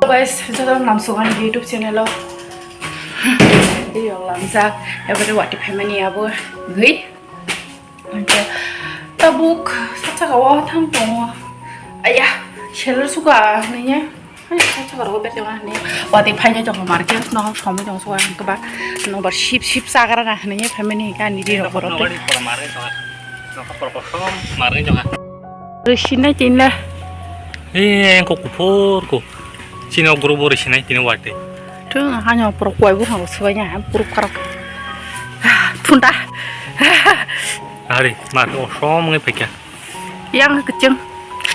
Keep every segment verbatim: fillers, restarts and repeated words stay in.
Guys, joto namsuk ani YouTube channel o. Video lamjak, every wati family abo gwi. Hingke tabuk sat saka o thang tongo. Aya, seller suka nini. Aya, sat saka rogo bete ma ni. Wati phaini tongo market no somoi tongo suka hingke ba. No bar sip sip sagra na nini family hingke ani di rok borok. Rwsinai tinla. Eh, engko kuphur ko. Chini o group o rwsinai tini wate. Tung hanya pura kuai buphang rok swbaina, pura pharok. Phunta. Ari, mar osom ngai phaikha. Yang kecheng.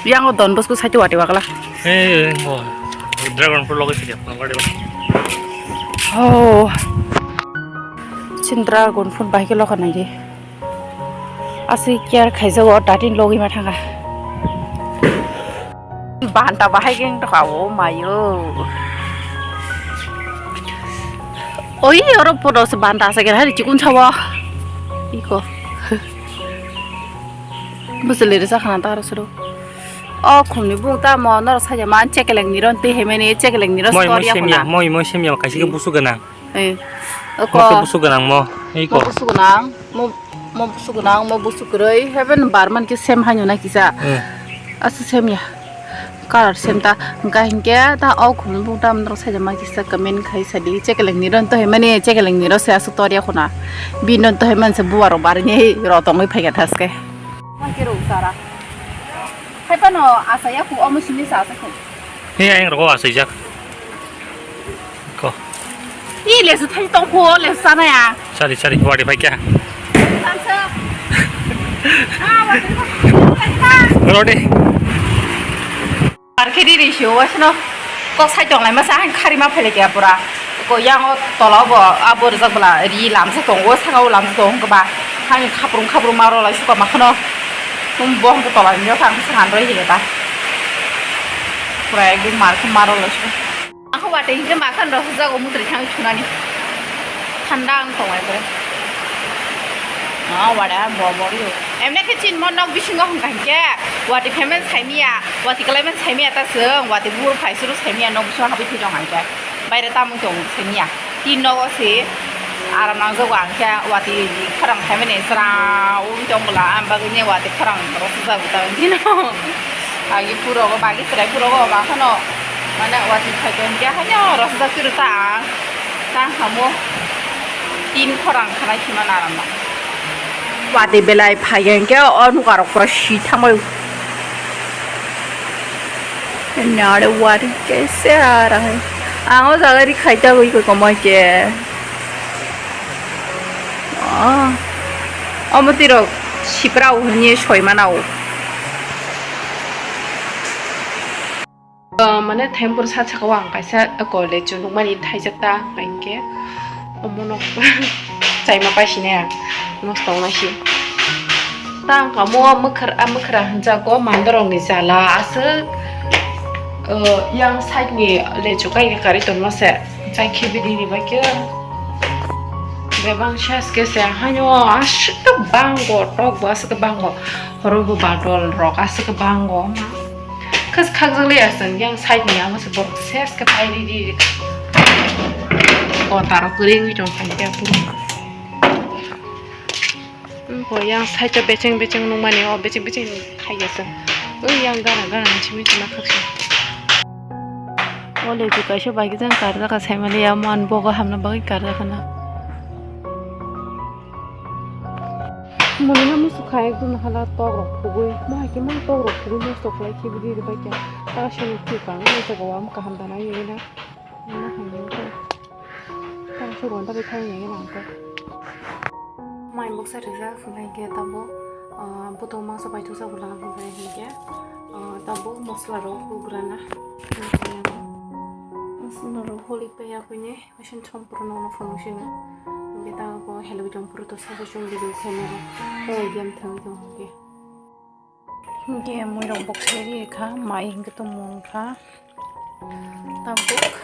Yang o Don Bosco site wate wakla. Eh, engko. Dragon fruit logai phaikha, phunang wate. Oh. Chin dragon fruit bahai khe lokha nai di. Aswk care khaijago, datin logwi ma thanga. Banta bahai khe wngtokha o mayo. Oi, oro podo se banta asa khe hari chikun sawo. Iko. Bwswlwi rwchapkhana ta aro sero. O khumni bung tamo norok saja man chekeleng ni ron twi hemeni chekeleng ni ro Moi, moi story ya semya, khuna. Moi, moi semya, kaisa khe busu gwnang. Eh, Mo khe oko. Busu gwnang mo. Ei Mo ko. Busu gwnang, mo, mo busu gwnang, mo busu kwrwi. Heaven bar man khe sem haino na kisa. Eh. Asa sem ya. Color sem ta, hingka hinkhe ta o khumni bung tam norok saja ma kisa comment khai sadi. Chekeleng ni ron to hemani, chekeleng ni ro se aswk tor ya khuna. Bin ron to heman se buwa rok barini ro tongwi phaikha thaske. Hingke rw sara. Hai phano asaya khu omo simi sa asa khu. He, ayang rogo asai jak. Ko. I lesu thai tong khu, lesu sana ya. Sari, sari, wadi pai kya? Sansa. Ah, wadi. Rodi. Ar khe di ri sio, wasno kok sai tong lai masa, ang khari ma phele kya pura. Ko yang o tola bo, abo rijak bwla ri lamsa tongo, saka o lamsa tongo ba. Hani khaprung khaprung ma rw lai suka ma khano. Tum bo hwnkhe tola ni jotha ang sangan rw hi ta. Pura ekdom mar khe ma rw lai suka. Ako wate hingke makhan rok jago mutri thang chunani. Thanda ang tongai bre. Ah, wada bo bo rio. Emne khe chin mo nok bisingo hwnkha hinkhe wati phemen saimiya, wati kalaimen saimiya ta chwng, wati bur phai suru saimiya nok bisingo habwi thwi tong hinkhe. Baire tamung tong saimiya. Tin nogo se aram nangjago ang khe wati khorang phaimani sra ung tong bwla ang bagwi ne wati khorang rosajak ta dino. Agi purogo bagi chwrai purogo ma khano mane wati phai tong khe haino rosajak tiro ta ang tang hamo tin khorang khanai khima naram na. Wati belai phai hingke o nukarok pura si thangbai. Nare wari kese arang. Ang o jaga ri khai ta ui koi komoi ke. Oh. Omo tirok sipra o hwnwi soi mana o. Ah, mane thempur sa saka o ang kaisa college o nukmani thaijak ta hwnkha hinkhe omono chaima paisine ang nosto wngnai se. Ta ang kamo mwkhra, mwkhra hwnjago mandorok ni jala aswk, ah, yang side ni lechu kai kari tongma se chai khibi di ni bai khe bebang ses khe se haino aswk bango tok bo aswk bango horo bo badol rok aswk bango. Khas khakjak le aswk yang side ni amo se borok ses khe pai ri ri ri. Kota rok kwrwi wngwi tong kha khe aphuru. Bo yang side o becheng becheng nukmani o becheng becheng khai aswk. O yang gana gana chimi chima khaksa. O lechu kaisa bai khe jang karjak kha saimaliya man bogo hamna bagwi karjak khana. Mwnwino musu kha ekdom hala tok rok phugwi. Mo hai khe mo tok rok phugwi nosto khlai khibi di bai khe. Ta sini thwi kang nai jaga o am kaham da nai nai na. Mo hai nai khe. Ta suru anta bai khai nai na khe. Mai boksa rijak hwnkhe tabo, ah, buto mangsa bai thusa bwla hwnkhe, ah, tabo mosla rok hugra na. Mosla rok holik pai ya khe ne. Machine chom puro no phone sino. Hingke ta ko helwi tong puro to sabo chong di khe no. Ko game thang tong ke. Hingke moi rok bok sai ri kha, mai hingke to mon kha. Tabuk.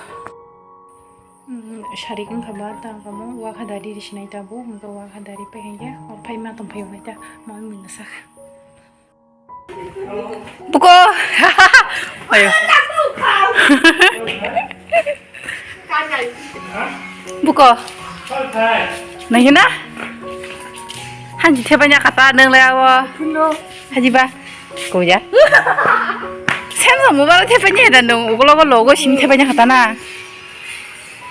Mm, sari wng kha ba ta kamo wakha dari ri sinai tabuk, hingke wakha dari pai hingke, o pai ma tong pai bai ta, ma mui na sa kha. Buko. Ayo. Buko. Nangina? Hanji thepanya kata nang le awo. Haji ba. Ko ya. Sen sa mobile thepanya da nung ugulo go logo sim thepanya kata na.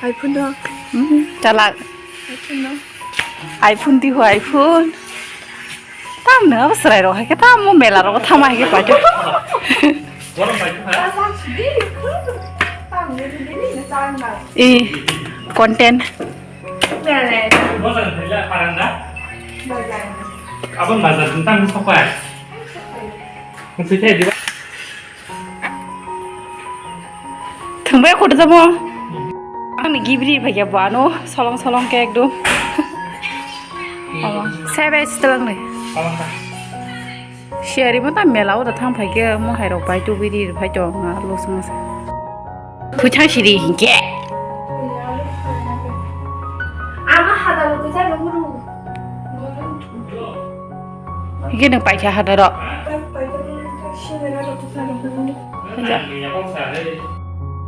iPhone do. Hmm, chalak. iPhone do. iPhone di ho iPhone. Tam no abo srai ro hai ke tam mo mela ro thama hai ke pa jo. Goro bai kha. Eh, content. Bazar thela paranda. Bazar. Abang bazar tentang sopai. Maksudnya di Thangbai khudu jabo. Ang ni gibri bhai ya bano solong solong ke ekdom. Sebe sitelang ni. Siari mo ta mela o da thang phai ke mo hai rok bai tu biri phai to na lo sung sa. Thu chang siri hinke. Ama hada lo ke ja lo muru. Hige nang paisa hadaro.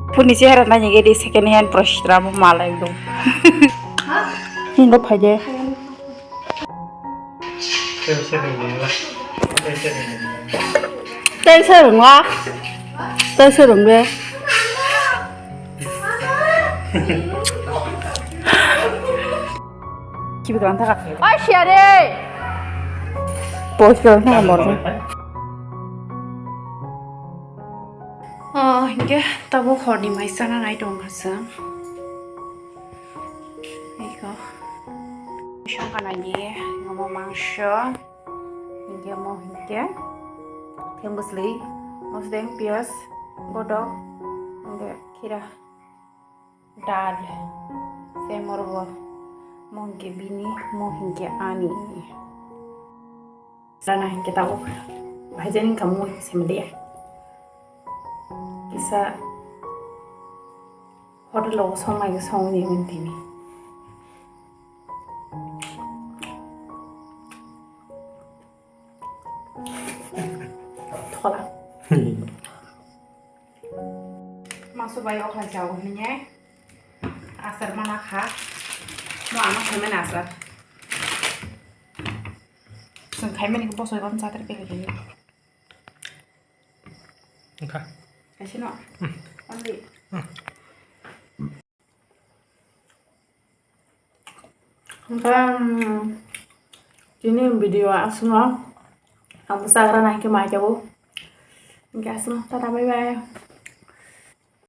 Puni chehara nai nige di second hand prostra mo malai do. Hingo phaide. Tei se rungwa. Tei se rungwa. Kibi kalang thaka. Oi, siya de. Pos kalang thaka morjak. Oh, hingke tabuk horni mai sana nai tong kha chwng. Iko. Songkha nai ni, ngomo mangso. Hingke mo hingke. Theng bwsli, mosdeng, piyaj, godok, hingke khira. Dal se morbo mo hinkhe bini mo hinkhe ani. Sana hinkhe tabuk bhaijani wngkha mui semidia. Kisa hotel o songnai khe songwi nai tini. Thola. Masu bai okhlai chao hinye. Asar mana kha. Mo ano khaimani asar. Sung khaimani ko bosoi gon chatar pele kini. Engkha. Kaisino. Only. Hwnkhe, um, tini video aswkno ang bwsajra nai khe mai tongo. Hwnkhe aswkno, tata, bye bye.